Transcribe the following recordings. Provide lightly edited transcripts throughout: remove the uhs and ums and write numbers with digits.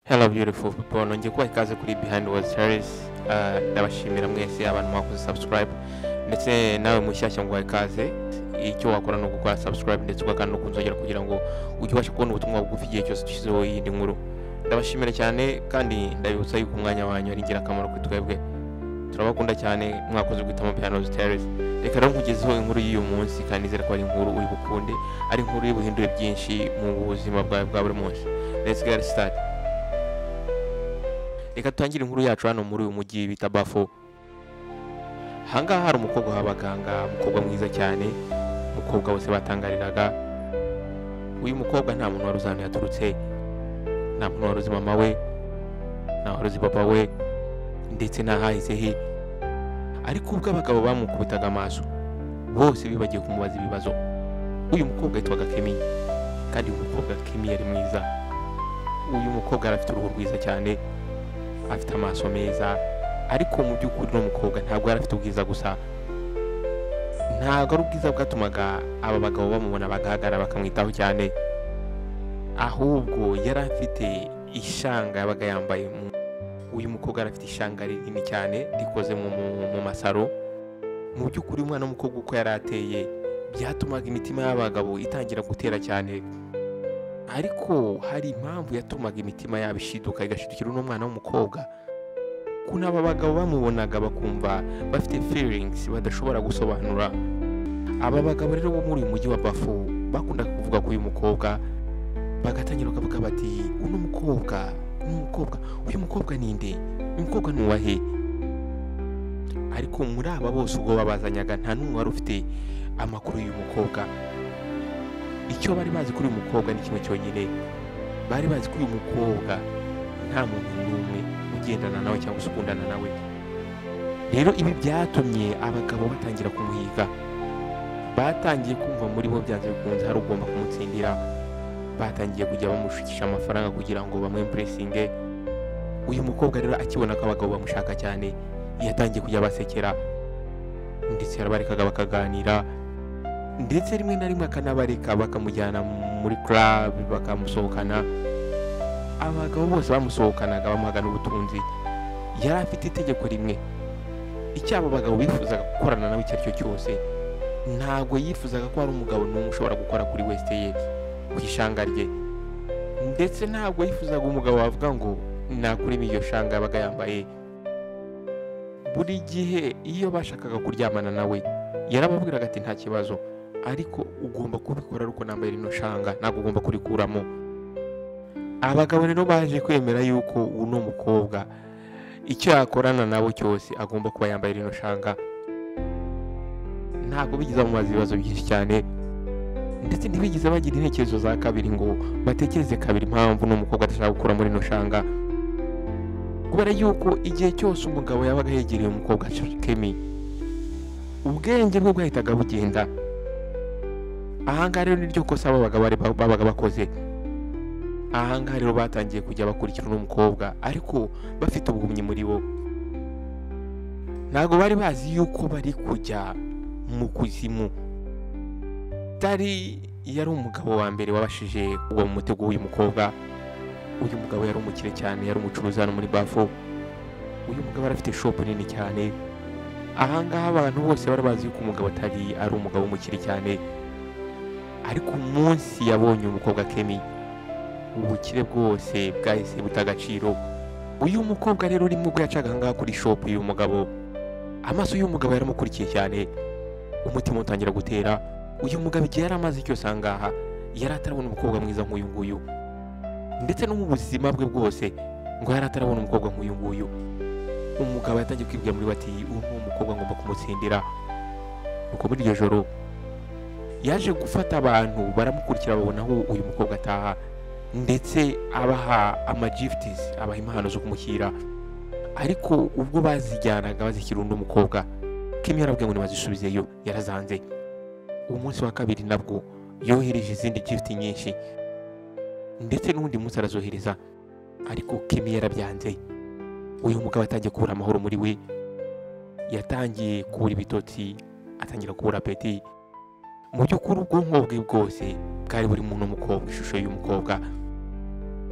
Hello beautiful people, nongeye kubaha ikaze kuri Behind World Series. Ndabashimira mwese abantu mwakoze subscribe, ndetse nawe mushyashya ngo ikaze. Icyo wakora ni ugukora subscribe ndetse ugakanda no kunzogera kugira ngo ujye ubasha kubona ubutumwa bugufi igihe cyose dushyizeho iyindi nkuru. Ndabashimira cyane kandi ndabibutsa yuko umwanya wanyu ari ingirakamaro kuri twebwe. Turabakunda cyane, mwakoze guhitamo Behind World Series. Reka rero nkugezeho inkuru y'uyu munsi kandi nizere ko ari inkuru uri bukunde, ari inkuru iri buhindure byinshi mu buzima bwawe bwa buri munsi. Let's get started. Reka dutangire inkuru yacu hano muri uyu mujyi bita Bafo. Ahangaha hari umukobwa w'abaganga, umukobwa mwiza cyane, umukobwa bose batangariraga. Uyu mukobwa nta muntu wari uzi ahantu yaturutse, nta muntu wari uzi mama we, nta wari uzi papa we, ndetse n'ahahise he. Ariko ubwo abagabo bamukubitaga amaso, bose bibagiwe kumubaza ibibazo. Uyu mukobwa yitwaga Kemi, kandi uyu mukobwa Kemi yari mwiza. Uyu mukobwa yari afite uruhu rwiza cyane, afite amaso meza, ariko mu by'ukuri uno mukobwa ntabwo yari afite ubwiza gusa. Ntabwo ari ubwiza bwatumaga aba bagabo bamubona bagahagarara bakamwitaho cyane, ahubwo yari afite ishanga yabaga yambaye. Uyu mukobwa yari afite ishanga rinini cyane rikoze mu masaro. Mu by'ukuri umwana w'umukobwa uko yari ateye byatumaga imitima y'abagabo itangira gutera cyane. Ariko hari impamvu yatumaga imitima yabo ishiduka igashidukira uno mwana w'umukobwa. Ukuntu aba bagabo bamubonaga bakumva bafite feelings badashobora gusobanura. Aba bagabo rero bo muri uyu mujyi wa Bafo bakundaga kuvuga ko uyu mukobwa, bagatangira bakavuga bati uno mukobwa ni umukobwa, uyu mukobwa ni nde, uyu mukobwa ni uwahe? Ariko muri aba bose ubwo babazanyaga nta n'umwe wari ufite amakuru y'uyu mukobwa. Icyo bari bazi kuri uyu mukobwa ni kimwe cyonyine, bari bazi ko uyu mukobwa nta muntu n'umwe ugendana nawe cyangwa se ukundana nawe. Rero ibi byatumye abagabo batangira kumuhiga, batangiye kumva muri bo byanze bikunze hari ugomba kumutsindira. Batangiye kujya bamushukisha amafaranga kugira ngo bamwimpressinge. Uyu mukobwa rero akibona ko abagabo bamushaka cyane, yatangiye kujya basekera, ndetse yarabarekaga bakaganira, ndetse rimwe na rimwe akanabareka bakamujyana muri club bakamusohokana. Abagabo bose bamusohokanaga bamuhaga n'ubutunzi. Yari afite itegeko rimwe, icyo abo bagabo bifuzaga gukorana nawe icyo ari cyo cyose, ntabwo yifuzaga ko hari umugabo n'umwe ushobora gukora kuri waist ye, ku ishanga rye. Ndetse ntabwo yifuzaga umugabo wavuga ngo nakuremo iryo shanga yabaga yambaye. Buri gihe iyo bashakaga kuryamana nawe yarababwiraga ati nta kibazo, ariko ugomba kubikora ariko nambaye rino shanga, ntabwo ugomba kurikuramo. Abagabo rero baje kwemera yuko uno mukobwa icyo yakorana nabo cyose agomba kuba yambaye rino shanga. Ntabwo bigeze bamubaza ibibazo byinshi cyane, ndetse ntibigeze bagira intekerezo za kabiri ngo batekereze kabiri impamvu uno mukobwa adashaka gukura muri rino shanga. Kubera yuko igihe cyose umugabo yabaga yegereye umukobwa Kemi, ubwenge bwe bwahitaga bugenda. Ahangaha rero niryo kosa abo bagabo babaga bakoze. Ahangaha rero batangiye kujya bakurikira uno mukobwa, ariko bafite ubuhumyi muri bo. Ntabwo bari bazi yuko bari kujya mu kuzimu. Tari yari umugabo wa mbere wabashije kugwa mu mutego w'uyu mukobwa. Uyu mugabo yari umukire cyane, yari umucuruzi hano muri Bafo. Uyu mugabo yari afite shop nini cyane. Ahangaha abantu bose bari bazi yuko umugabo atari ari umugabo w'umukire cyane, ariko umunsi yabonye umukobwa Kemi, ubukire bwose bwahise buta agaciro. Uyu mukobwa rero rimwe ubwo yacaga ahangaha kuri shop y'uyu mugabo, amaso y'uyu mugabo yaramukurikiye cyane, umutima utangira gutera. Uyu mugabo igihe yari amaze cyose ahangaha yari atarabona umukobwa mwiza nk'uyu nguyu, ndetse no mu buzima bwe bwose ngo yari atarabona umukobwa nk'uyu nguyu. Umugabo yatangiye kwibwira muri we ati uyu ni umukobwa ngomba kumutsindira. Nuko muri iryo joro yaje gufata abantu baramukurikira, babona aho uyu mukobwa ataha, ndetse abaha amagifts, abaha impano zo kumushyira. Ariko ubwo bazijyanaga bazishyira undi mukobwa, Kemi yarabwiye ngo ntibazisubizeyo, yarazanze. Umunsi wa kabiri nabwo yohereje izindi gift nyinshi, ndetse n'undi munsi arazohereza, ariko Kemi yarabyanze. Uyu mugabo atangiye kubura amahoro muri we, yatangiye kubura ibitotsi, atangira kubura apeti. Mu by'ukuri ubwonko bwe bwose bwari buri muntu w'umukobwa, ishusho y'umukobwa.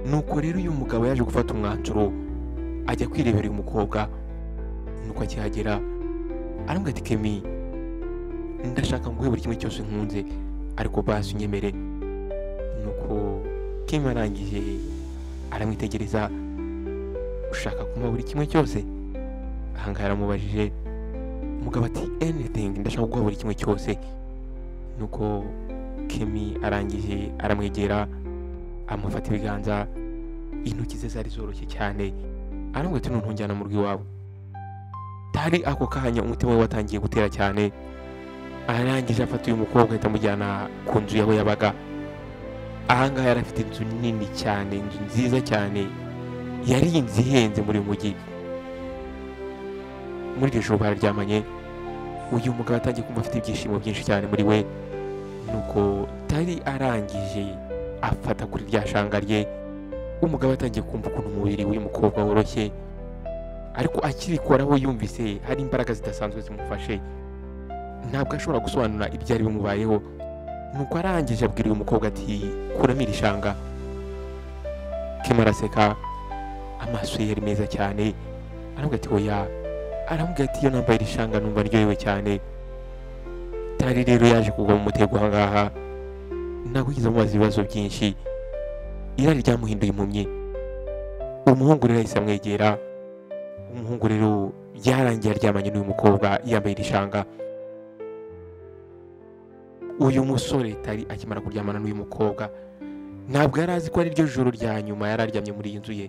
Nuko rero uyu mugabo yaje gufata umwanzuro ajya kwirebera uyu mukobwa. Nuko akihagera aramubwira ati Kemi, ndashaka nguhe buri kimwe cyose nkunze, ariko basi unyemere. Nuko Kemi arangije aramwitegereza, ushaka kumpa buri kimwe cyose? Ahangaha yaramubajije. Umugabo ati anything, ndashaka kuguha buri kimwe cyose. Nuko Kemi arangije aramwegera, amufata ibiganza, intoki ze zari zoroshye cyane, aramubwira ati noneho njyana mu rugo iwawe. Tari ako kanya umutima we watangiye gutera cyane, arangije afata uyu mukobwa ahita amujyana ku nzu yaho yabaga. Ahangaha yari afite inzu nini cyane, inzu nziza cyane, yari inzu ihenze muri uyu mujyi. Muri iryo joro bararyamanye, uyu mugabo atangiye kumva afite ibyishimo byinshi cyane muri we. Nuko Tari arangije afata kuri rya shanga rye, umugabo atangiye kumva ukuntu umubiri w'uyu mukobwa woroshye, ariko akirikoraho yumvise hari imbaraga zidasanzwe zimufashe, ntabwo ashobora gusobanura ibyari bimubayeho. Nuko arangije abwira uyu mukobwa ati kuramo iri shanga. Kemi araseka, amaso ye yari meza cyane, aramubwira ati oya, aramubwira ati iyo nambaye iri shanga numva ndyohewe cyane. Tari rero yaje kugwa mu mutego ahangaha, ntabwo yigeze amubaza ibibazo byinshi, irari ryamuhinduye impumyi. Umuhungu rero yahise amwegera, umuhungu rero yarangiye aryamanye n'uyu mukobwa yambaye iri shanga. Uyu musore Tari akimara kuryamana n'uyu mukobwa, ntabwo yari azi ko ari ryo joro rya nyuma yari aryamye muri iyi nzu ye.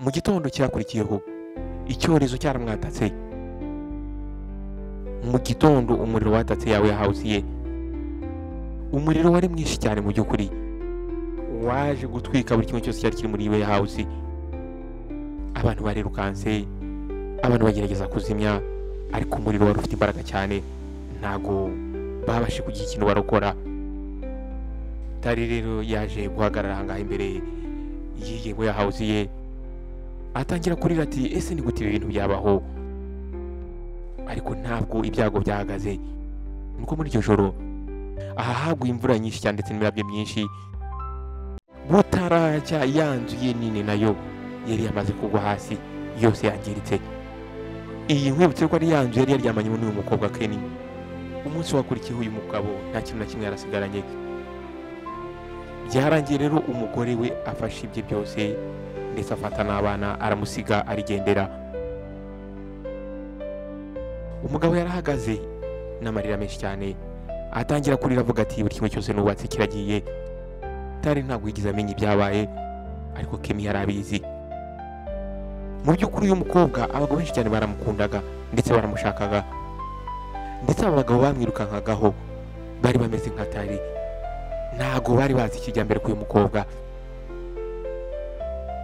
Mu gitondo cyakurikiyeho icyorezo cyaramwatatse. Mu gitondo umuriro watatse yawe house ye, umuriro wari mwinshi cyane mu by'ukuri, waje gutwika buri kimwe cyose cyari kiri muri iwe house. Abantu barirukanse, abantu bagerageza kuzimya, ariko umuriro wari ufite imbaraga cyane, ntago babashe kugira ikintu barokora. Tari rero yaje guhagarara ahangaha imbere y'iyi house ye, atangira kurira ati ese ni gute ibi bintu byabaho? Ariko ntabwo ibyago byahagaze. Nuko muri iryo joro aha haguye imvura nyinshi cyane ndetse n'imirabyo myinshi, butaracya ya nzu ye nini nayo yari yamaze kugwa hasi yose yangiritse. Iyi nkwibutse ko ari ya nzu yari yaryamanye n'uyu mukobwa Kenny. Umunsi wakurikiyeho uyu mugabo nta kintu na kimwe yarasigaranye. Byarangiye rero umugore we afashe ibye byose ndetse afata n'abana aramusiga arigendera. Umugabo yarahagaze n'amarira menshi cyane, atangira kurira avuga ati buri kimwe cyose nubatse kiragiye. Tari ntabwo yigeze amenya ibyabaye, ariko Kemi yari abizi. Mu by'ukuri uyu mukobwa abagabo benshi cyane baramukundaga ndetse baramushakaga, ndetse aba bagabo bamwirukankagaho bari bameze nka Tari, ntabwo bari bazi ikijyambere k'uyu mukobwa.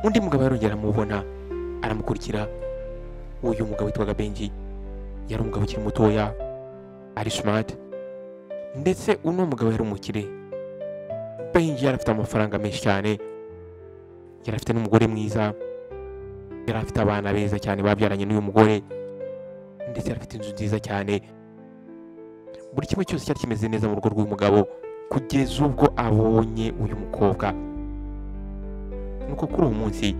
Undi mugabo yarongera aramubona aramukurikira. Uyu mugabo witwaga Benji, yari umugabo ukiri mutoya, ari smart, ndetse uno mugabo yari umukire. Benji yari afite amafaranga menshi cyane, yari afite n'umugore mwiza, yari afite abana beza cyane babyaranye n'uyu mugore, ndetse yari afite inzu nziza cyane. Buri kimwe cyose cyari kimeze neza mu rugo rw'uyu mugabo kugeza ubwo abonye uyu mukobwa. Nuko kuri uwo munsi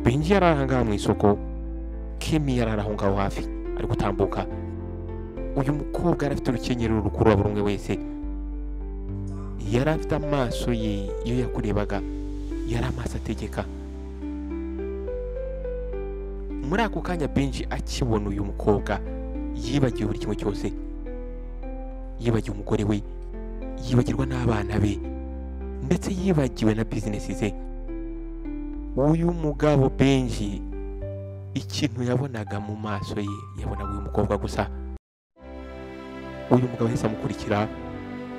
Benji yari ari ahangaha mu isoko, Kemi yari ari aho ngaho hafi ari gutambuka. Uyu mukobwa yari afite urukenyerero rukurura buri umwe wese, yari afite amaso ye iyo yakurebaga yari amaso ategeka. Muri ako kanya Benji akibona uyu mukobwa yibagiwe buri kimwe cyose, yibagiwe umugore we, yibagirwa n'abana be, ndetse yibagiwe na bizinesi ze. Uyu mugabo Benji ikintu yabonaga mu maso ye, yabonaga uyu mukobwa gusa. Uyu mugabo yahise amukurikira,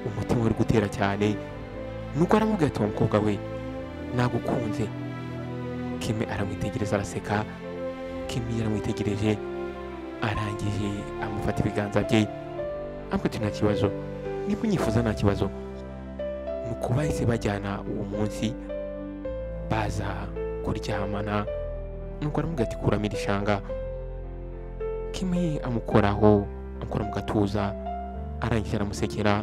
umutima uri gutera cyane. Nuko aramubwira ati wa mukobwa we, nagukunze. Kemi aramwitegereza araseka. Kemi yaramwitegereje arangije amufata ibiganza bye, amubwira ati nta kibazo, niba unyifuza nta kibazo. Nuko bahise bajyana uwo munsi baza kuryamana. Nuko aramubwira ati kuramo iri shanga. Kemi amukoraho, amukora mu gatuza, arangije aramusekera.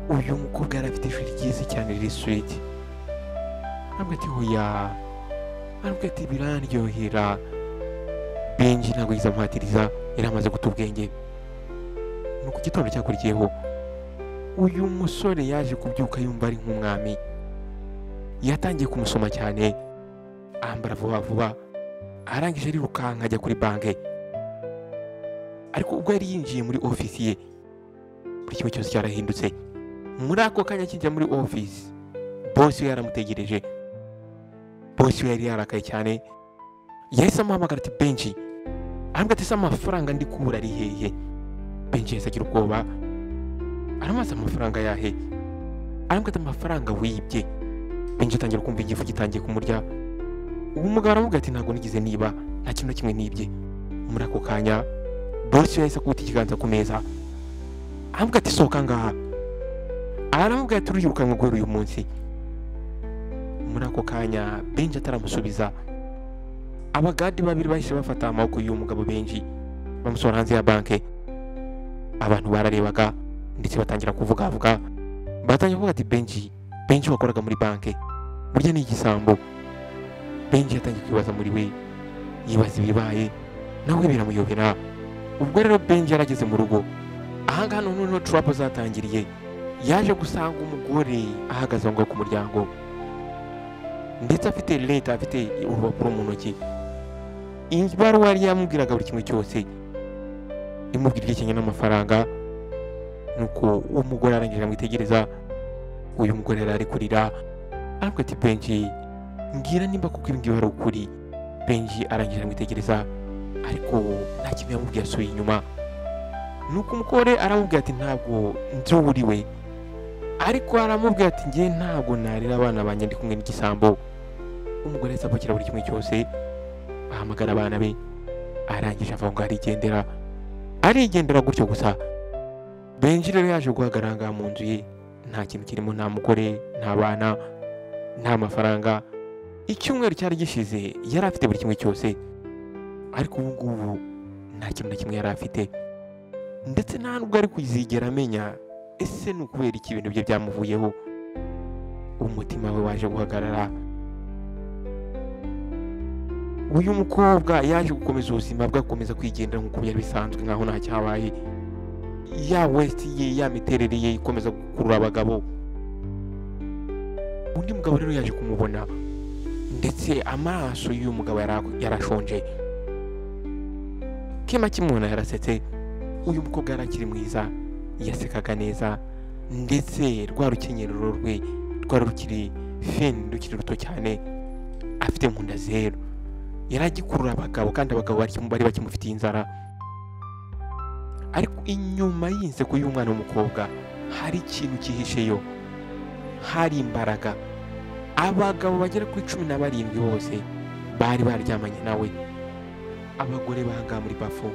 Uyu mukobwa yari afite ijwi ryiza cyane riri sweet. Aramubwira ati hoya, aramubwira ati birandyohera. Benji ntabwo yize amuhatiriza, yari amaze guta ubwenge. Nuko igitondo cyakurikiyeho uyu musore yaje kubyuka yumva ari nk'umwami. Yatangiye kumusoma cyane, ambara vuba vuba, arangije arirukanka ajya kuri banki. Ariko ubwo yari yinjiye muri ofisi ye, buri kimwe cyose cyarahindutse. Muri ako kanya akinjira muri ofisi, bosi we yaramutegereje. Bosi we yari yarakaye cyane, yahise amuhamagara ati Benji. Aramubwira ati ese amafaranga ndi kubura ari hehe? Benji yahise agira ubwoba, aramubaza amafaranga yahe? Aramubwira ati amafaranga wibye. Benji atangira kumva igifu gitangiye kumurya. Uwo mugabo aramubwira ati ntabwo nigeze niba, nta kintu na kimwe nibye. Muri ako kanya bosi yahise akubita ikiganza ku meza, aramubwira ati sohoka ngaha. Aramubwira ati urirukanwe guhera uyu munsi. Muri ako kanya Benji ataramusubiza, abagadi babiri bahise bafata amaboko y'uyu mugabo Benji, bamusohora hanze ya banki. Abantu bararebaga ndetse batangira kuvugavuga, batangira kuvuga ati Benji, Benji wakoraga muri banki burya ni igisambo. Benji yatangiye kwibaza muri we, yibaza ibibaye, nawe biramuyobera. Ubwo rero Benji yarageze mu rugo, ahangaha noneho trouble zatangiriye. Yaje gusanga umugore ahagaze aho ngaho ku muryango, ndetse afite leta, afite urupapuro mu ntoki. Ibaruwa yari yamubwiraga buri kimwe cyose, imubwira ibyerekeranye n'amafaranga. Nuko uwo mugore arangije amwitegereza. Uyu mugore yari ari kurira, aramubwira ati Benji, mbwira nimba kuko ibi ngibi ari ukuri. Benji arangije amwitegereza, ariko nta kintu yamubwiye, asubiye inyuma. Nuko umugore aramubwira ati ntabwo nzi uwo uri we, ariko aramubwira ati njye ntabwo narera abana banjye ndi kumwe n'igisambo. Umugore yahise apakira buri kimwe cyose, ahamagara abana be, arangije ava ngo arigendera, arigendera gutyo gusa. Benji rero yaje guhagarara ngaha mu nzu ye, nta kintu kirimo, nta mugore, nta bana, nta mafaranga. Icyumweru cyari gishize yari afite buri kimwe cyose, ariko ubu ngubu nta kintu na kimwe yari afite, ndetse nta nubwo ari kuzigera amenya ese ni ukubera iki ibintu bye byamuvuyeho. Umutima we waje guhagarara. Uyu mukobwa yaje gukomeza ubuzima bwe, akomeza kwigendera nk'uko byari bisanzwe, nkaho nta cyabaye. Ya west ye, ya miterere ye ikomeza gukurura abagabo. Undi mugabo rero yaje kumubona, ndetse amaso y'uyu mugabo yarashonje. Kema kimubona yarasetse. Uyu mukobwa yari akiri mwiza, yasekaga neza, ndetse rwa rukenyerero rwe rwari rukiri feni, rukiri ruto cyane, afite mu nda zero. Yari agikurura abagabo, kandi abagabo bari bakimufitiye inzara. Ariko inyuma y'inseko y'umwana w'umukobwa hari ikintu cyihisheyo, hari imbaraga. Abagabo bagera kuri 17 bose bari baryamanye nawe. Abagore bahangaha muri Bafo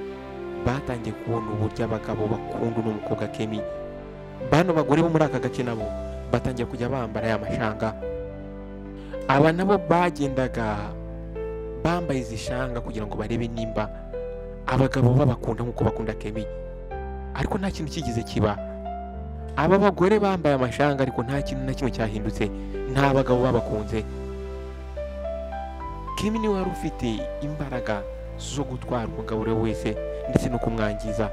batangiye kubona uburyo abagabo bakunda uno mukobwa Kemi. Bano bagore bo muri aka gace nabo batangiye kujya bambara ya mashanga. Aba nabo bagendaga bambaye izi shanga kugira ngo barebe nimba abagabo babakunda nk'uko bakunda Kemi. Ariko nta kintu kigeze kiba. Aba bagore bambaye amashanga, ariko nta kintu na kimwe cyahindutse, nta bagabo babakunze. Kemi niwe wari ufite imbaraga zo gutwara umugabo we wese ndetse no kumwangiza.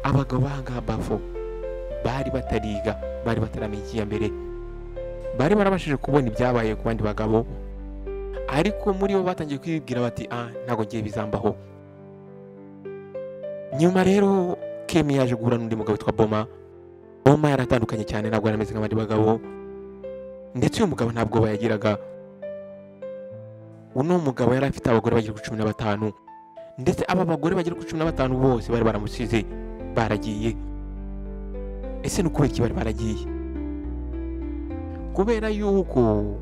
Abagabo bahangaha Bafo bari batariga, bari bataramenya ikijyambere, bari barabashije kubona ibyabaye ku bandi bagabo, ariko muri bo batangiye kwibwira bati ah, ntabwo ngiye bizambaho. Nyuma rero Kemi yaje guhura n'undi mugabo witwa Boma. Boma yaratandukanye cyane, ntabwo yari ameze nk'abandi bagabo, ndetse uyu mugabo ntabwo bayagiraga. Uno mugabo yari afite abagore bagera kuri 15, ndetse aba bagore bagera kuri 15 bose bari baramusize, baragiye. Ese ni ukubera iki bari baragiye? Kubera yuko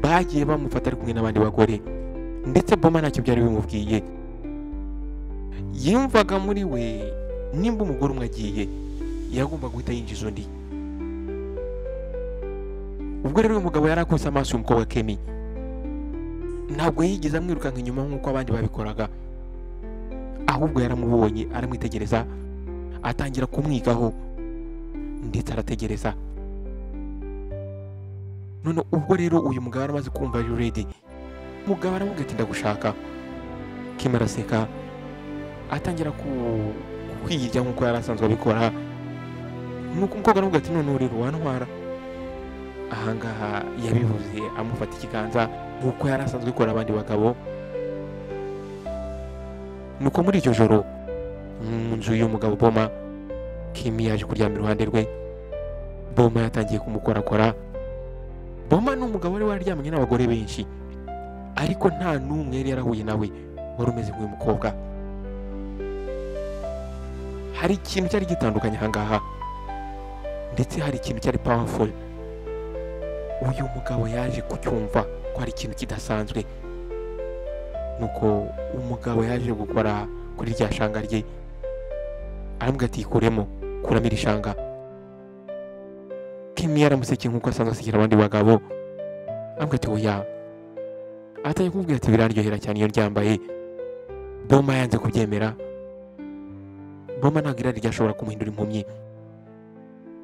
bagiye bamufata ari kumwe n'abandi bagore, ndetse Boma ntacyo byari bimubwiye. Yumvaga muri we nimba umugore umwe agiye, yagomba guhita yinjiza undi. Ubwo rero uyu mugabo yari akubise amaso umukobwa Kemi, ntabwo yigeze amwirukanka inyuma nk'uko abandi babikoraga, ahubwo yaramubonye aramwitegereza, atangira kumwigaho. Ndetse arategereza. None ubwo rero uyu mugabo aramaze kumva ari ready, umugabo aramubwira ati ndagushaka. Kim araseka, atangira kwirya nk'uko yari asanzwe abikora. Nuko umukobwa aramubwira ati none rero wantwara. Ahangaha yabivuze amufata ikiganza nk'uko yari asanzwe akora abandi bagabo. Nuko muri iryo joro mu nzu y'umugabo Boma, Kim yaje kuryama iruhande rwe. Boma yatangiye kumukorakora. Boma ni umugabo wari waryamanye n'abagore benshi, ariko nta n'umwe yari yarahuye nawe wari umeze nk'uyu mukobwa. Hari ikintu cyari gitandukanye ahangaha, ndetse hari ikintu cyari powerful. Uyu mugabo yaje kucyumva ko hari ikintu kidasanzwe. Nuko umugabo yaje gukora kuri rya shanga rye, aramubwira ati kuremo, kuramo iri shanga. Kim yaramusekeye nk'uko asanzwe asekera abandi bagabo, aramubwira ati oya. Atangiye kumubwira ati biraryohera cyane iyo ryambaye. Boma yanze kubyemera. Boma ntabwo irari ryashobora kumuhindura impumyi.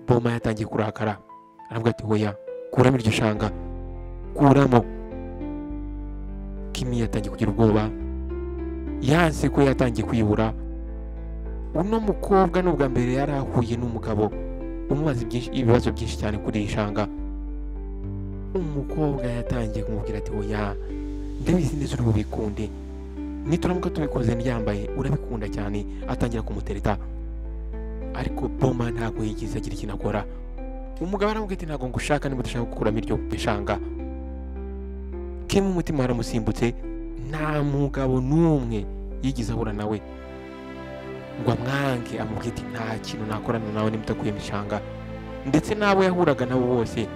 Boma yatangiye kurakara, aramubwira ati oya, kuramo iryo shanga, kuramo. Kim yatangiye kugira ubwoba, yanse ko yatangiye kwibura. Uno mukobwa n'ubwa mbere yari ahuye n'umugabo umubaza ibibazo byinshi cyane kuri iri shanga. Umukobwa yatangiye kumubwira ati oya, ndabizi neza uri bubikunde, nituramuka tubikoze ndyambaye urabikunda cyane. Atangira kumutereta, ariko Boma ntabwo yigeze agira ikintu akora. Umugabo aramubwira ati ntabwo ngushaka niba udashaka gukuramo iryo shanga. Kim umutima waramusimbutse, nta mugabo n'umwe yigeze ahura nawe ngo amwange amubwire ati nta kintu nakorana nawe niba udakuyemo ishanga. Ndetse n'abo yahuraga nabo bose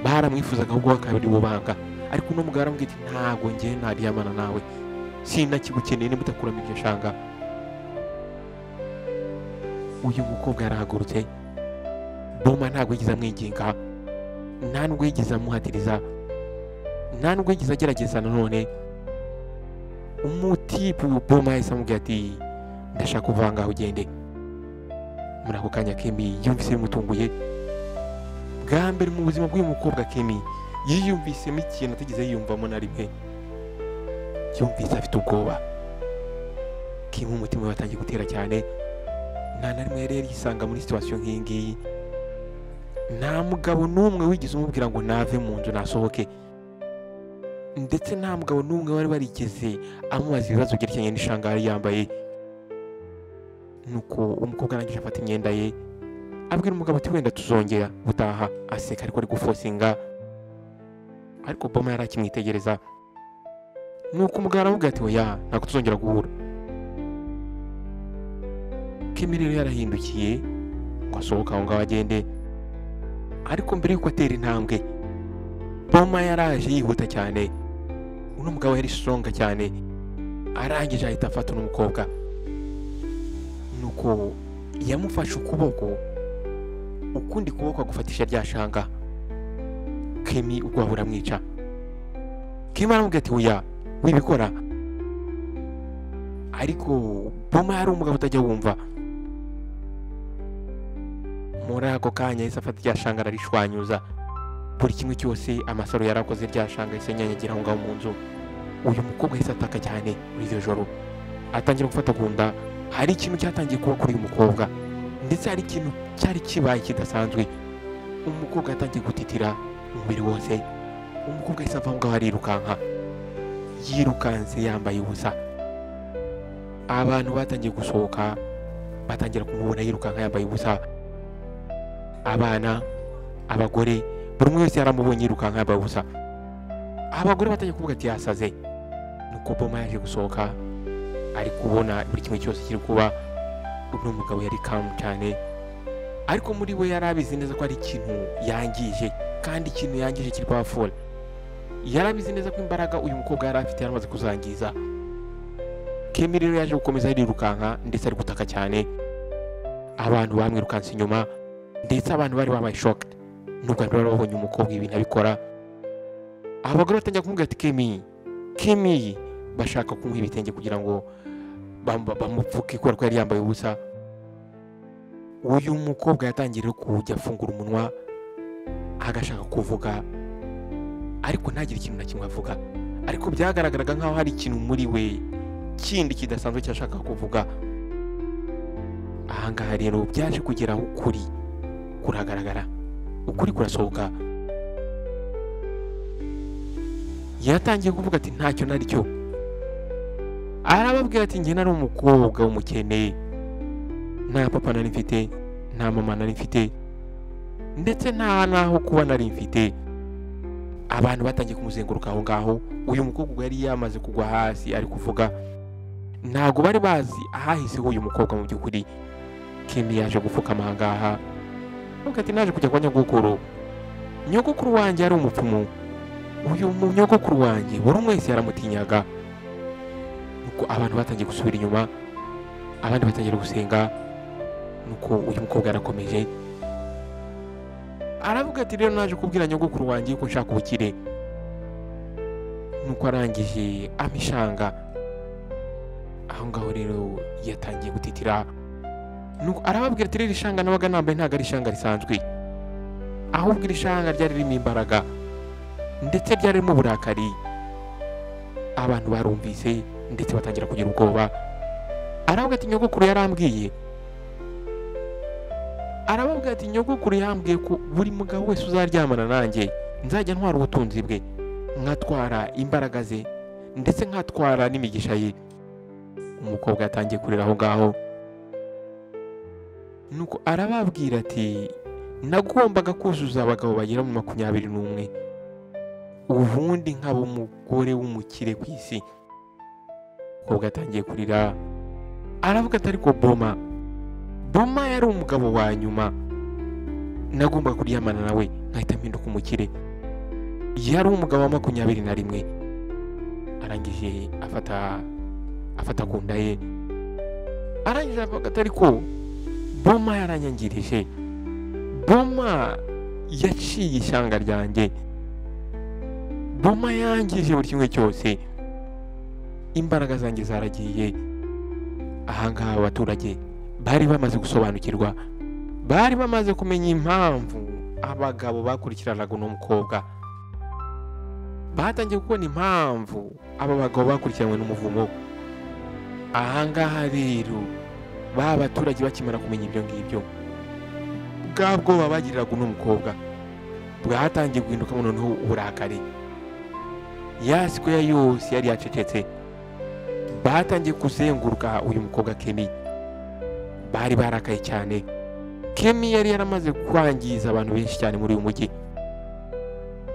baramwifuzaga ahubwo bakabiri bubanga, ariko uno mugabo aramubwira ati ntabwo njye naryamana nawe, sinakigukeneye niba udakuramo iryo shanga. Uyu mukobwa yarahagurutse. Boma ntabwo yigeze amwinginga, nta nubwo yigeze amuhatiriza, nta nubwo yigeze agerageza nanone. Umutipu Boma yahise amubwira ati ndashaka kuva ngaho ugende. Muri ako kanya Kim yumvise bimutunguye. Bwa mbere mu buzima bw'uyu mukobwa Kim yiyumvisemo ikintu atigeze yiyumvamo na rimwe. Yumvise afite ubwoba. Kim umutima we watangiye gutera cyane. Nta na rimwe yari yisanga muri situation nk'iyi ngiyi. Nta mugabo n'umwe wigeze umubwira ngo nave mu nzu nasohoke, ndetse nta mugabo n'umwe wari warigeze amubaza ibibazo byerekeranye n'ishanga yari yambaye. Nuko umukobwa arangije afata imyenda ye, abwira umugabo ati wenda tuzongera gutaha. Aseka ariko ari gufosinga, ariko Boma yari akimwitegereza. Nuko umugabo aramubwira ati oya, ntabwo tuzongera guhura. Kim rero yarahindukiye ngo asohoke aho ngaho agende, ariko mbere yuko atera intambwe Boma yaraje yihuta cyane. Uno mugabo yari strong cyane, arangije ahita afata uno mukobwa. Nuko yamufashe ukuboko, ukundi kuboko agufatisha rya shanga. Kim ubwo buramwica. Kim aramubwira ati oya, wibikora. Ariko Boma yari umugabo utajya wumva. Muri ako kanya yahise afata rya shanga ararishwanyuza, buri kimwe cyose amasaro yarakoze rya shanga yahise anyanyagira aho ngaho mu nzu. Uyu mukobwa yahise ataka cyane muri iryo joro, atangira gufata ku nda. Hari ikintu cyatangiye kuba kuri uyu mukobwa, ndetse hari ikintu cyari kibaye kidasanzwe. Umukobwa yatangiye gutitira umubiri wose. Umukobwa yahise ava aho ngaho arirukanka, yirukanse yambaye ubusa. Abantu batangiye gusohoka, batangira kumubona yirukanka yambaye ubusa. Abana, abagore, buri umwe wese yaramubonye yirukanka yambaye ubusa. Abagore batangiye kuvuga ati yasaze. Nuko Boma yaje gusohoka, ari kubona buri kimwe cyose kiri kuba. Uno mugabo yari calm cyane, ariko muri we yari abizi neza ko ari ikintu yangije, kandi ikintu yangije kiri powerful. Yari abizi neza ko imbaraga uyu mukobwa yari afite yaramaze kuzangiza. Kim rero yaje gukomeza arirukanka ndetse ari gutaka cyane. Abantu bamwirukanse inyuma, ndetse abantu bari babaye shocked nubwo bari babonye umukobwa ibintu abikora. Abagore batangira kumubwira ati Kim, Kim, bashaka kumuha ibitenge kugira ngo bamupfuke kubera ko yari yambaye ubusa. Uyu mukobwa yatangiye kujya afungura umunwa agashaka kuvuga, ariko ntagire ikintu na kimwe avuga, ariko byagaragaraga nk'aho hari ikintu muri we kindi kidasanzwe cyashaka kuvuga. Ahangaha rero byaje kugera aho ukuri kuragaragara, ukuri kurasohoka. Yatangiye kuvuga ati ntacyo naricyo. Arababwira ati njye nari umukobwa w'umukene, nta papa nari mfite, nta mama nari mfite, ndetse nta naho kuba nari mfite. Abantu batangiye kumuzenguruka aho ngaho. Uyu mukobwa yari yamaze kugwa hasi ari kuvuga, ntabwo bari bazi ahahise uyu mukobwa mu by'ukuri. Kemi yaje gupfukama aha ngaha, avuga ati naje kujya kwa nyogokuru, nyogokuru wanjye yari umupfumu. Uyu munyogokuru wanjye buri umwe wese yaramutinyaga. Nuko abantu batangiye gusubira inyuma, abandi batangira gusenga. Nuko uyu mukobwa yarakomeje aravuga ati rero naje kubwira nyogokuru wanjye ko nshaka ubukire. Nuko arangije amishanga. Aho ngaho rero yatangiye gutitira. Nuko arababwira ati rero ishanga nabaga nambaye ntabwo ari ishanga risanzwe, ahubwo iri shanga ryari ririmo imbaraga ndetse ryari ririmo uburakari. Abantu barumvise ndetse batangira kugira ubwoba. Aravuga ati nyogokuru yarambwiye, arababwira ati nyogokuru yambwiye ko buri mugabo wese uzaryamana nanjye nzajya ntwara ubutunzi bwe, nkatwara imbaraga ze, ndetse nkatwara n'imigisha ye. Umukobwa yatangiye kurira aho ngaho. Nuko arababwira ati nagombaga kuzuza abagabo bagera mu 21, ubundi nkaba umugore w'umukire ku isi. Umukobwa yatangiye kurira aravuga ati ariko Boma yari umugabo wa nyuma nagombaga kuryamana nawe nkahita mpinduka umukire. Yari umugabo wa 21. Arangije afata ku nda ye, arangije avuga ati ariko Boma yaranyangirije, Boma yaciye ishyanga ryanjye, Boma yangije buri kimwe cyose, imbaraga zanjye zaragiye. Ahangaha abaturage bari bamaze gusobanukirwa, bari bamaze kumenya impamvu abagabo bakurikiranaga uno mukobwa. Batangiye kubona impamvu aba bagabo bakurikiranywe n'umuvumo. Ahangaha rero ba baturage bakimara kumenya ibyo ngibyo, bwa bwoba bagiriraga uno mukobwa bwatangiye guhinduka noneho uburakari. Ya square yose yari yacecetse. Batangiye kuzenguruka uyu mukobwa Kemi. Bari barakaye cyane. Kemi yari yaramaze kwangiza abantu benshi cyane muri uyu mujyi.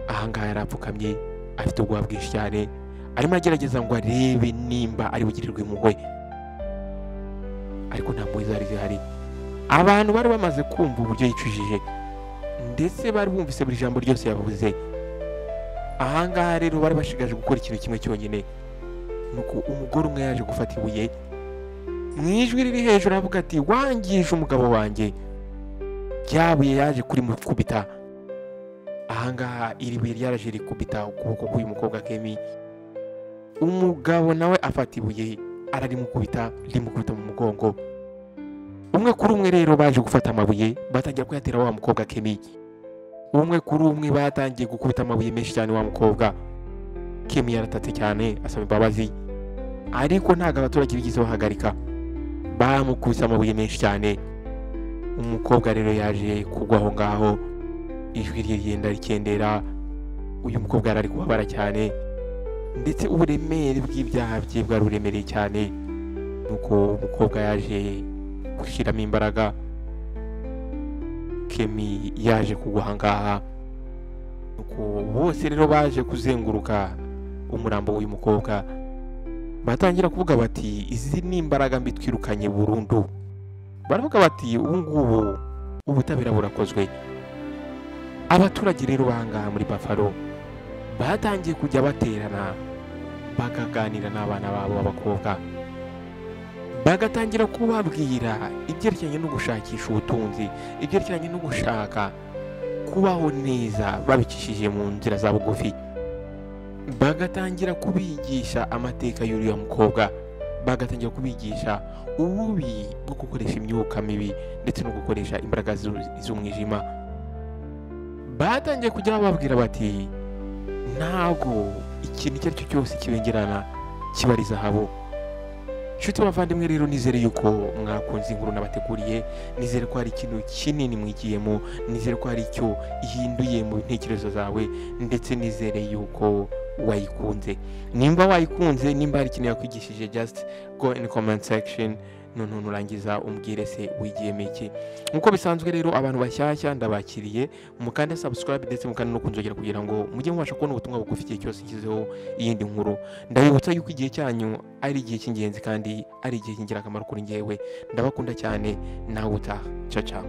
Ahangaha yarapfukamye afite ubwoba bwinshi cyane, arimo agerageza ngo arebe nimba ari bugirirwe impuhwe, ariko nta mpuhwe zari zihari. Abantu bari bamaze kumva uburyo yicujije, ndetse bari bumvise buri jambo ryose yavuze. Ahangaha rero bari bashigaje gukora ikintu kimwe cyonyine. Nuko umugore umwe yaje gufata ibuye, mu ijwi riri hejuru avuga ati wangije umugabo wanjye. Ryabuye yaje kurimukubita. Ahangaha iri buye ryaraje rikubita ukuboko k'uyu mukobwa Kemi. Umugabo nawe afata ibuye ararimukubita, rimukubita mu mugongo. Umwe kuri umwe rero baje gufata amabuye batangira kuyatera wa mukobwa Kemi. Umwe kuri umwe batangiye gukubita amabuye menshi cyane wa mukobwa Kemi. Yaratatse cyane asaba imbabazi, ariko ntabwo abaturage bigeze bahagarika, bamukubise amabuye menshi cyane. Umukobwa rero yaje kugwa aho ngaho, ijwi rye rigenda rikendera. Uyu mukobwa yari ari kubabara cyane, ndetse uburemere bw'ibyaha bye bwari buremereye cyane. Nuko umukobwa yaje gushyiramo imbaraga, Kemi yaje kugwa aha ngaha. Nuko bose rero baje kuzenguruka umurambo w'uyu mukobwa, batangira kuvuga bati izi ni imbaraga mbi twirukanye burundu. Baravuga bati ubu ngubu ubutabera burakozwe. Abaturage rero bahangaha muri Buffalo batangiye kujya baterana, bakaganira n'abana babo b'abakobwa, bagatangira kubabwira ibyerekeranye no gushakisha ubutunzi, ibyerekeranye no gushaka kubaho neza babicishije mu nzira za bugufi. Bagatangira kubigisha amateka y'uriya mukobwa, Bagatangira kubigisha ububi bwo gukoresha imyuka mibi ndetse no gukoresha imbaraga z'umwijima. Batangiye kujya bababwira bati ntabwo ikintu icyo ari cyo cyose kibengerana kiba ari zahabu. Nshuti bavandimwe rero, nizere yuko mwakunze inkuru nabateguriye, nizere ko hari ikintu kinini mwigiyemo, nizere ko hari icyo ihinduye mu ntekerezo zawe, ndetse nizere yuko wayikunze. Nimba wayikunze, nimba hari ikintu yakwigishije, just go in comment section, noneho nurangiza umbwire se wigiyemo iki. Nk'uko bisanzwe rero, abantu bashyashya ndabakiriye, mukande subscribe ndetse mukande no kunzogera kugira ngo mujye mubasha kubona ubutumwa bugufi igihe cyose nshyizeho iyindi nkuru. Ndabibutsa yuko igihe cyanyu ari igihe cy'ingenzi kandi ari igihe cy'ingirakamaro kuri njyewe. Ndabakunda cyane, nawe utaha. Ciao ciao.